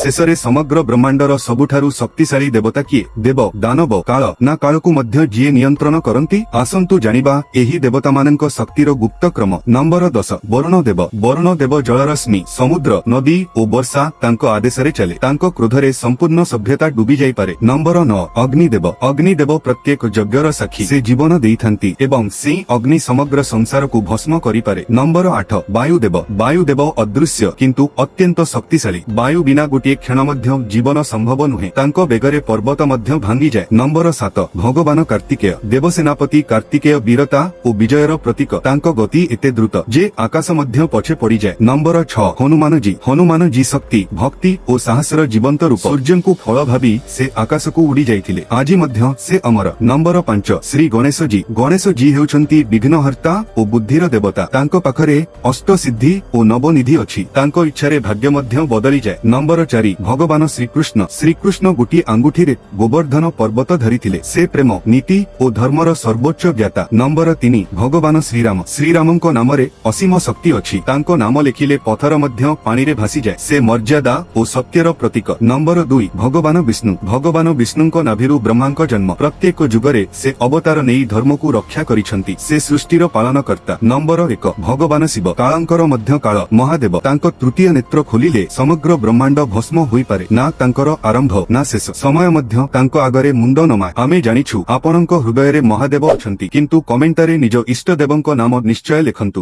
ଶେଷରେ ସମଗ୍ର ବ୍ରହ୍ମାଣ୍ଡର ସବୁଠାରୁ ଶକ୍ତିଶାଳୀ ଦେବତା କିଏ? ଦେବ, ଦାନବ, କାଳ ନା କାଳକୁ ମଧ୍ୟ ଯିଏ ନିୟନ୍ତ୍ରଣ କରନ୍ତି? ଆସନ୍ତୁ ଜାଣିବା ଏହି ଦେବତାମାନଙ୍କ ଶକ୍ତିର ଗୁପ୍ତ କ୍ରମ। ନମ୍ବର 10, ବରୁଣ ଦେବ। ବରୁଣ ଦେବ ଜଳରଶ୍ମି, ସମୁଦ୍ର, ନଦୀ ଓ ବର୍ଷା ତାଙ୍କ ଆଦେଶରେ ଚାଲେ। ତାଙ୍କ କ୍ରୋଧରେ ସମ୍ପୂର୍ଣ୍ଣ ସଭ୍ୟତା ଡୁବି ଯାଇପାରେ। ନମ୍ବର 9, ଅଗ୍ନିଦେବ। ଅଗ୍ନିଦେବ ପ୍ରତ୍ୟେକ ଯଜ୍ଞର ସାକ୍ଷୀ। ସେ ଜୀବନ ଦେଇଥାନ୍ତି ଏବଂ ସେଇ ଅଗ୍ନି ସମଗ୍ର ସଂସାରକୁ ଭସ୍ମ କରିପାରେ। ନମ୍ବର 8, ବାୟୁଦେବ। ବାୟୁଦେବ ଅଦୃଶ୍ୟ କିନ୍ତୁ ଅତ୍ୟନ୍ତ ଶକ୍ତିଶାଳୀ। ବାୟୁ ବିନା ଗୋଟିଏ କ୍ଷଣ ମଧ୍ୟ ଜୀବନ ସମ୍ଭବ ନୁହେଁ। ତାଙ୍କ ବେଗରେ ପର୍ବତ ମଧ୍ୟ ଭାଙ୍ଗିଯାଏ। ନମ୍ବର 7, ଭଗବାନ କାର୍ତ୍ତିକେୟ। ଦେବସେନାପତି କାର୍ତ୍ତିକେୟ ବୀରତା ଓ ବିଜୟର ପ୍ରତୀକ। ତାଙ୍କ ଗତି ଏତେ ଦ୍ରୁତ ଯେ ଆକାଶ ମଧ୍ୟ ପଛେ ପଡ଼ିଯାଏ। ନମ୍ବର 6, ହନୁମାନଜୀ। ହନୁମାନଜୀ ଶକ୍ତି, ଭକ୍ତି ଓ ସାହସର ଜୀବନ୍ତ ରୂପ। ସୂର୍ଯ୍ୟଙ୍କୁ ଫଳ ଭାବି ସେ ଆକାଶକୁ ଉଡି ଯାଇଥିଲେ। ଆଜି ମଧ୍ୟ ସେ ଅମର। ନମ୍ବର 5, ଶ୍ରୀ ଗଣେଶଜୀ। ଗଣେଶଜୀ ହେଉଛନ୍ତି ବିଘ୍ନହର୍ତ୍ତା ଓ ବୁଦ୍ଧିର ଦେବତା। ତାଙ୍କ ପାଖରେ ଅଷ୍ଟ ସିଦ୍ଧି ଓ ନବନିଧି ଅଛି। ତାଙ୍କ ଇଚ୍ଛାରେ ଭାଗ୍ୟ ମଧ୍ୟ ବଦଳିଯାଏ। ନମ୍ବର 4, ଭଗବାନ ଶ୍ରୀକୃଷ୍ଣ। ଶ୍ରୀକୃଷ୍ଣ ଗୋଟିଏ ଆଙ୍ଗୁଠିରେ ଗୋବର୍ଦ୍ଧନ ପର୍ବତ ଧରିଥିଲେ। ସେ ପ୍ରେମ, ନୀତି ଓ ଧର୍ମର ସର୍ବୋଚ୍ଚ ଜ୍ଞାତା। ନମ୍ବର 3, ଭଗବାନ ଶ୍ରୀରାମ। ଶ୍ରୀରାମଙ୍କ ନାମରେ ଅସୀମ ଶକ୍ତି ଅଛି। ତାଙ୍କ ନାମ ଲେଖିଲେ ପଥର ମଧ୍ୟ ପାଣିରେ ଭାସିଯାଏ। ସେ ମର୍ଯ୍ୟାଦା ଓ ସତ୍ୟର ପ୍ରତୀକ। ନମ୍ବର 2, ଭଗବାନ ବିଷ୍ଣୁ। ଭଗବାନ ବିଷ୍ଣୁଙ୍କ ନାଭିରୁ ବ୍ରହ୍ମାଙ୍କ ଜନ୍ମ। ପ୍ରତ୍ୟେକ ଯୁଗରେ ସେ ଅବତାର ନେଇ ଧର୍ମକୁ ରକ୍ଷା କରିଛନ୍ତି। ସେ ସୃଷ୍ଟିର ପାଳନକର୍ତ୍ତା। ନମ୍ବର 1, ଭଗବାନ ଶିବ। କାଳଙ୍କର ମଧ୍ୟ କାଳ ମହାଦେବ। ତାଙ୍କ ତୃତୀୟ ନେତ୍ର ଖୋଲିଲେ ସମଗ୍ର ବ୍ରହ୍ମାଣ୍ଡ ଭସ୍ମ ହୋଇପାରେ। ନା ତାଙ୍କର ଆରମ୍ଭ ନା ଶେଷ। ସମୟ ମଧ୍ୟ ତାଙ୍କ ଆଗରେ ମୁଣ୍ଡ ନମାଏ। ଆମେ ଜାଣିଛୁ ଆପଣଙ୍କ ହୃଦୟରେ ମହାଦେବ ଅଛନ୍ତି, କିନ୍ତୁ କମେଣ୍ଟରେ ନିଜ ଇଷ୍ଟ ଦେବଙ୍କ ନାମ ନିଶ୍ଚୟ ଲେଖନ୍ତୁ।